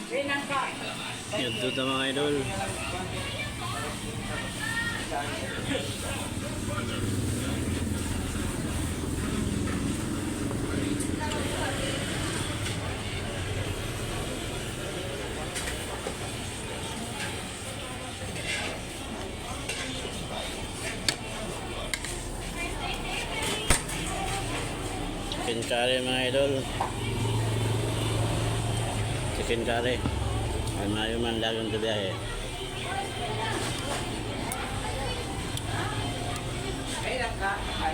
Yun to mga idol. Chicken curry, mga idol. Chicken curry. Ay maayo man lagong biyahe.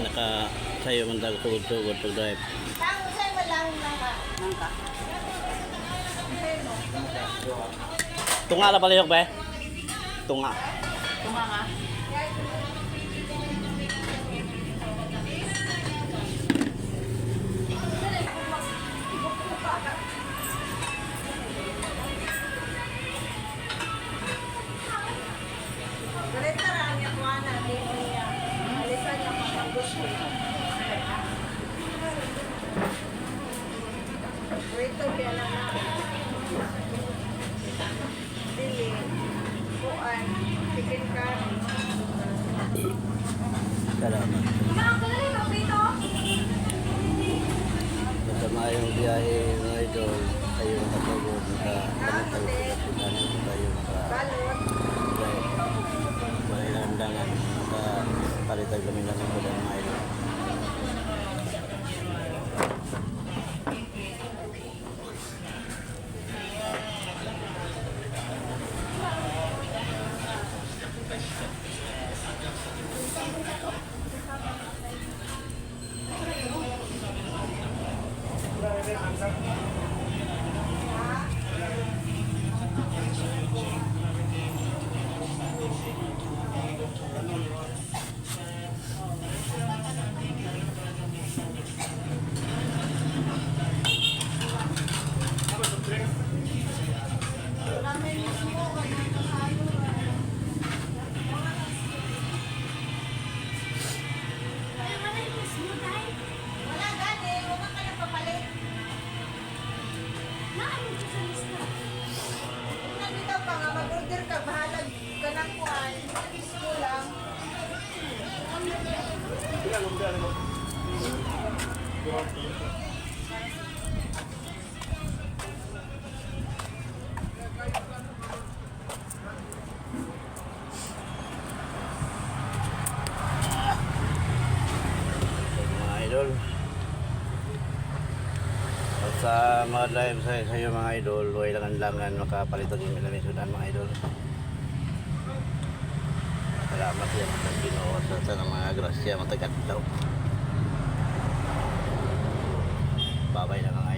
Naka sayo man dag tugod-tugod pag drive. Tunga na pala yung ba? Tunga. Tunga nga. Rito kaya na na. Dili. Kuan. Chicken curry. Salamat. Basta maayong biyahe, mga idol. Tayo nakatugod, naka tayo tayo naka Balot. drive. Wala ilang dangan, naka palitag kami lang ko mga idol. Wala gani. Huwag ka nang papalit. Kung nandito pa nga, mag-order ka. Bahalag ka ng kuan. Mismo lang. Mga idol. At sa mga drive sa iyo, mga idol, huwag lang langan makapalitag yung ilamisudan, mga idol. Salamat yan sa Ginoo sa mga grasya matagat daw. Babay na.